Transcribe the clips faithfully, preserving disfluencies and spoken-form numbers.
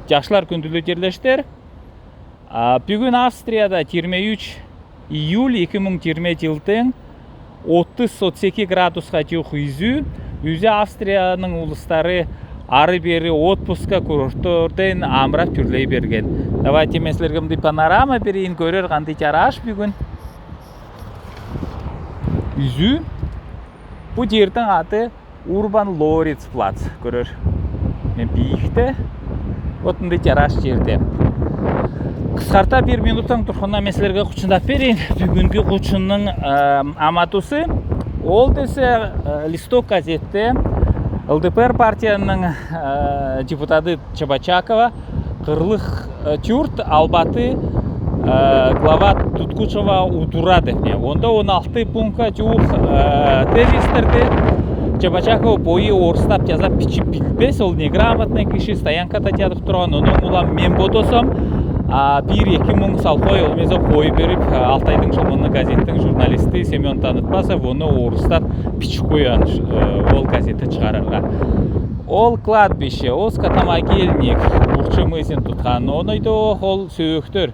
Чашлар, кундуглу тирлештер. А, бюгүн Австрияда йирми үш июль эки муң йирми йылдын, отыс, отыс эки градусха чух үзю. Үзю Австрияның улустары ары-бери отпуска, курортторден амырап чүрлей берген. Давайте мен силерге мындай панорама берейин, көрер кандай чараш бюгүн. Үзю. Бу ердин аты Урбан Лориц плац. Көрер. Мен бийикте. Вот мындай чараш ерде. Кыскарта бир минуттан турханда мен силерге кучундан берейин. Бюгүнкү кучунның, э, аматусы. Ол десе, э, «Листок» газетте ЛДПР партияның, э, депутаты Чебочакова кырлык, э, чурт Албаты, э, глава Туткучева удура деп не. Онда он алты пунктка чух, э, тезистерди. Чебочакова бойы орыстап чазап, пичип билбес, ол неграмотный киши, стоянкада чатып турган. Онун улан мен бодосам, а, бир-эки муң салхой, ол мезі хой берип, э, Алтайдың шомунну газеттің журналисти Семён Таныпбасов оны орыстап пичип койган, э, ол газетті чыгарарға. Ол кладбище, ол скотомогильник, урчы мызин туткан, оной да ол сөөктер.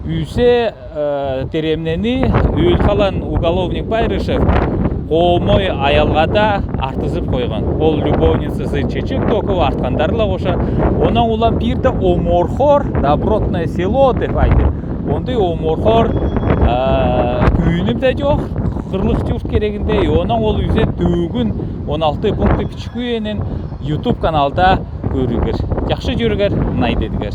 Үзе, э, теремнени өл халан уголовник Байрышев хомой аялгада артызып койган. Ол любовницасы чечек токып, артхандары ла кошар. Онан улан бир де оморхор, добротное село деп айтып. Ондай оморхор, э, күүнүм де чох, кырлык чурт керегинде. Онан ол үзе төгүн он алты пункты пичи күүенин YouTube каналда көрүгер. Чахшы чүрүгер, найдедигер.